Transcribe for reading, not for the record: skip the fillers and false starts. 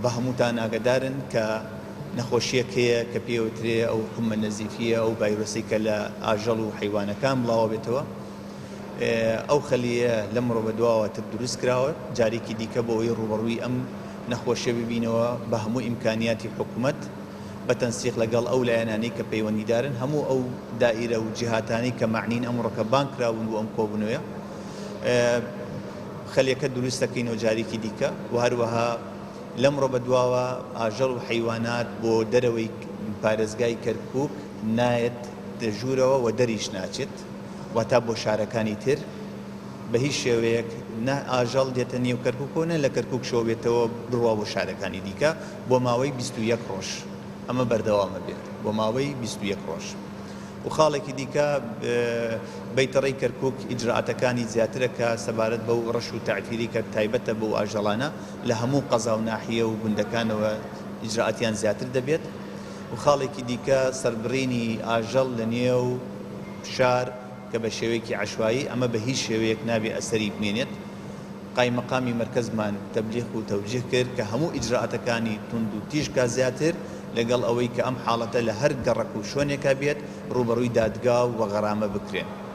بە هەمووتان ئاگادارن کە نەخۆشیەک هەیە کە پێوترێ ئەو حمە نەزیفیە، ئەو ڤایرۆسی کە لە ئاژەڵ و حەیوانەکان بڵاوە بێتەوە. ئەو خەلیە لەمڕۆ بەدواوە تر دروست کراوە، جارێکی دیکە بۆ ئەوەی ڕووبەڕووی ئەم نەخۆشیە ببینەوە بە هەموو ئیمکانیاتی حکوومەت بە تەنسیق لەگەڵ ئەو لایەنانەی کە پەیوەندیدارن، هەموو ئەو دائیرە و جیهاتانەی کە مەعنین ئەمڕۆکە بانگ کراون بۆ ئەم کۆبوونەوەیە، خەلیەکە دروست دەکەینەوە جارێکی دیکە. و هەروەها لەمڕۆ بەدواوە ئاژەڵ و حەیوانات بۆ دەرەوەی پارێزگای کەرکووک نایەت ژوورەوە و دەریش ناچێت، واتا بۆ شارەکانی تر بە هیچ شێوەیەک نە ئاژەڵ دێتە نێو کەرکووک و نە لە کەرکووک شەوە بێتەوە بڕوا بۆ شارەکانی دیکە بۆ ماوەی 21 ڕۆژ. ئەمە بەردەوامە بێت بۆ ماوەی 21 ڕۆژ. و خاڵێکی دیکە، بەیتەڕەی کەرکووک ئیجرائاتەکانی زیاترە کە سەبارەت بەو ڕەش و تەعفیری کە تایبەتە بەو ئاژەڵانە لە هەموو قەزا و ناحیە و گوندەکانەوە ئیجرائاتیان زیاتر دەبێت. و خاڵێکی دیکە، سەربڕینی ئاژەڵ لە نێو شار کە بە شێوەیەکی عەشوایی، ئەمە بە هیچ شێوەیەک نابێ ئەسەری بمێنێت. قایمەقامی مەرکەزمان تەبلیغ و تەوجیه کرد کە هەموو ئیجرائاتەکانی توند و تیژ کا زیاتر، لەگەڵ ئەوەی کە ئەم حاڵەتە لە هەر گەڕەک و شوێنێکا بێت ڕووبەڕووی دادگا و غەرامە بکرێن.